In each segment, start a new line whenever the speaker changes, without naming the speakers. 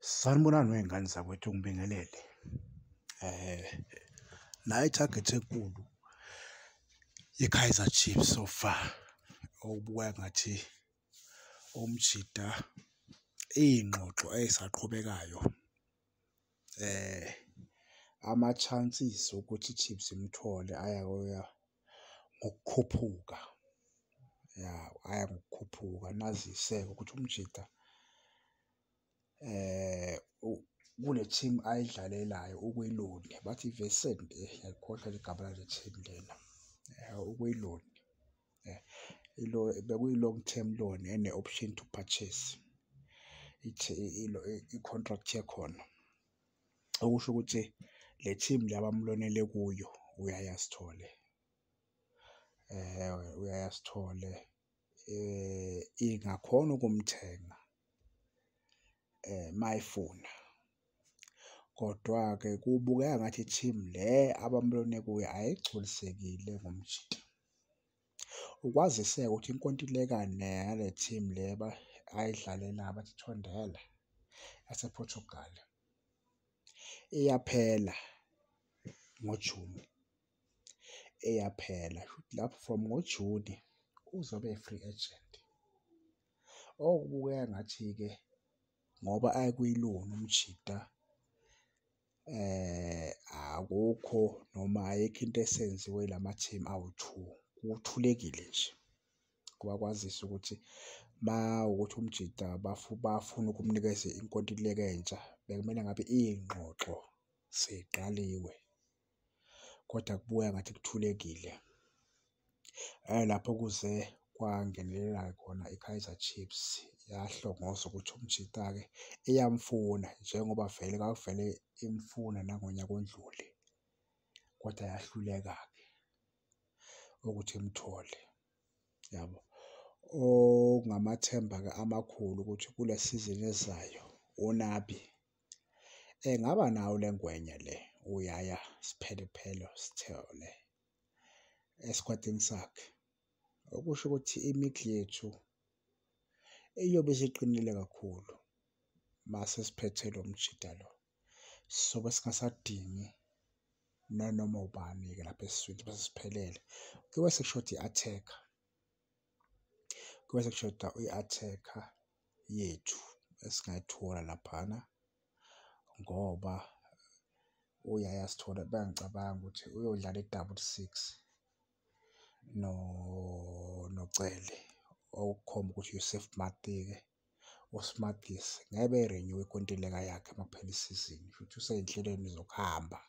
Sanibonani wey'ngane zakwethu, ngibingelele. Nayi i-target enkulu ye-Kaizer Chiefs so far, okubukeka ngathi umjita iy'ngxoxo ey'saqhubekayo ama-chances ukuthi i-Chiefs imthole aya ngokukhuphuka, ya, aya ngokukhuphuka. Nazise-ke ukuthi umjita kule team ayidlalelayo ukwi-loan, bathi ngiyakhohlwa igama lale team lena, ukwi-loan. Bekuyi-long term loan ene-option to purchase i-contract yakhona. Okusho ukuthi le team le abamlonele kuyo uYaya Sithole, uYaya Sithole ingakhona ukumthenga mayifuna. Kodwa-ke kubukeka ngathi i-team le abamlone kuyo ayigculisekile ngomjita. Ukwazise-ke ukuthi inkontileka nale team le ayidlalelayo bathi iTondela yase-Portugal, iyaphela ngoJuni, iyaphela. Shuthi lapho from ngoJuni uzobe eyi-free agent. Okubukeka ngathi-ke ngoba akwi-loan umjita akukho noma ayikho into esenziwe ilama-team awu-two, kuthulekile nje. Ngoba kwazise ukuthi uma kuwukuthi umjita bafuna ukumnikeza inkontileka entsha, bekumele ngabe iy'ngxoxo sey'qaliwe, kodwa kubukeka ngathi kuthulekile. Lapho kuze kwangenelela-ke khona i-Kaizer Chiefs yahlongoza ukuthi umjita-ke iyamfuna njengoba vele kwakuvele imfuna nangonyaka ondlule, kodwa yahluleka-ke ukuthi imthole, yabo. Okungamathemba-ke amakhulu ukuthi kule sizini ezayo uNabi engaba nayo le ngwenya le, uYaya Siphelophelo Sithole esikwatini sakhe. Okusho ukuthi imiddle yethu iyobe isiqinile kakhulu mase siphethe lo mjita lo. Sobe singasadingi nanoma ubani-ke lapha esiswini sobe sesiphelele. Kuyobe sekushoda i-attacker, kuyobe sekushoda i-attacker yethu esingayithola laphana ngoba uYaya Sithole bengicabangi ukuthi uyodlala i-double six noCele, okukhomba ukuthi u-Yusuf Maart-ke, uSmartisi ngeke beyirenyuwe inkontileka yakhe uma kuphela isizini, shuthi usey'nhlelweni zokuhamba.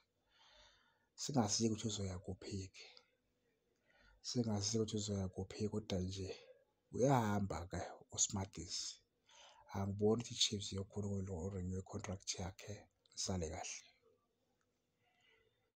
Singazi-ke ukuthi uzoya kuphi-ke, singazi ukuthi uzoya kuphi kodwa nje uyahamba-ke uSmartisi. Angiboni ukuthi i-Chiefs iyokhona ukurenyuwa i-contract yakhe. Nisale kahle.